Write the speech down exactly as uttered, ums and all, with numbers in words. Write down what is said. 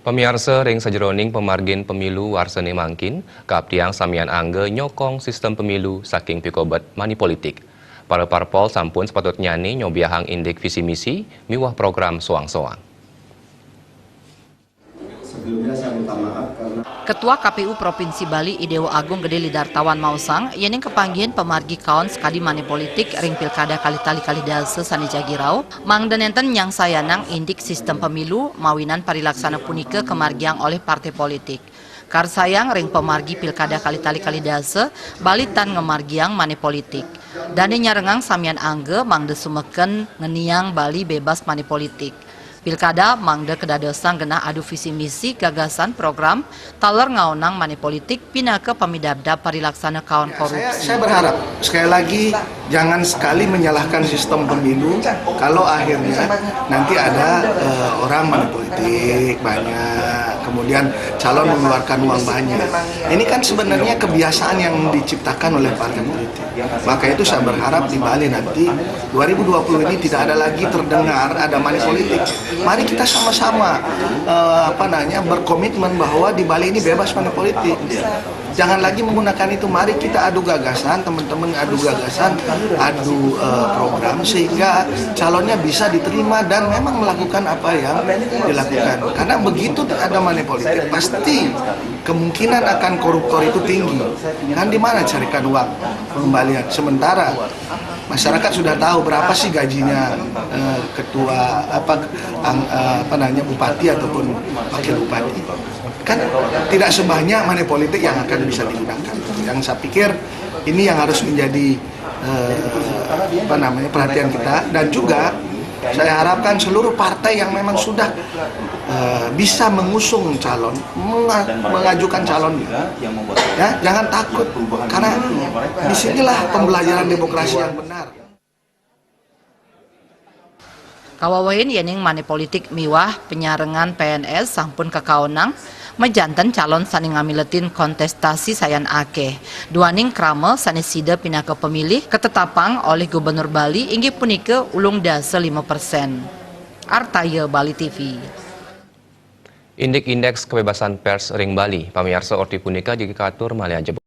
Pamiarsa, ring sajeroning pamargin pemilu warsane mangkin, kaaptiang samian angga nyokong sistem pemilu saking pikobet money politik. Para parpol sampun sepatutnyane nyobiahang indik visi misi miwah program soang-soang. Ketua K P U Provinsi Bali I Dewa Agung Gede Lidartawan maosang, yening kapanggihin pamargi kaon sakadi money politik ring pilkada kalitali kalih dasa sane jagi rauh, mangda nenten nyangsayanang indik sistem pemilu mawinan parilaksana punika kamargiang olih partai politik. Karsayang ring pamargi pilkada kalitali kalih dasa, Bali tan ngamargiang money politik. Dane nyarengang samian angga mangda sumeken ngeniang Bali bebas money politik. Pilkada mangda kadadosang genah adu visi misi, gagasan, program, taler ngaonang money politik pinaka pamidabdab parilaksana kaon korupsi. Saya, saya berharap sekali lagi jangan sekali menyalahkan sistem pemilu kalau akhirnya nanti ada uh, orang money politik banyak, kemudian calon mengeluarkan uang banyak. Ini kan sebenarnya kebiasaan yang diciptakan oleh partai politik. Maka itu saya berharap di Bali nanti dua ribu dua puluh ini tidak ada lagi terdengar ada money politik. Mari kita sama-sama uh, apa namanya berkomitmen bahwa di Bali ini bebas money politik. Jangan lagi menggunakan itu. Mari kita adu gagasan, teman-teman adu gagasan, adu uh, program sehingga calonnya bisa diterima dan memang melakukan apa yang dilakukan. Karena begitu ada money politik, pasti kemungkinan akan koruptor itu tinggi. Kan di mana carikan uang pengembalian? Sementara masyarakat sudah tahu berapa sih gajinya uh, ketua apa ang, uh, apa namanya bupati ataupun wakil bupati. Kan tidak sebanyak money politik yang akan bisa digunakan. Yang saya pikir ini yang harus menjadi eh, apa namanya perhatian kita, dan juga saya harapkan seluruh partai yang memang sudah eh, bisa mengusung calon, menga- mengajukan calon, ya jangan takut, karena disinilah pembelajaran demokrasi yang benar. Kawawahin yening money politik miwah panyarengan P N S sampun kakaonang, majanten calon sane ngamiletin kontestasi sayan akeh. Duaning krama sane sida pinaka pamilih katetapang olih Gubernur Bali inggih punika ulung dasa lima persen. Artaya, Bali T V. Indik indeks kebebasan pers ring Bali, pamiarsa, orti punika jagi katur malih ajebos.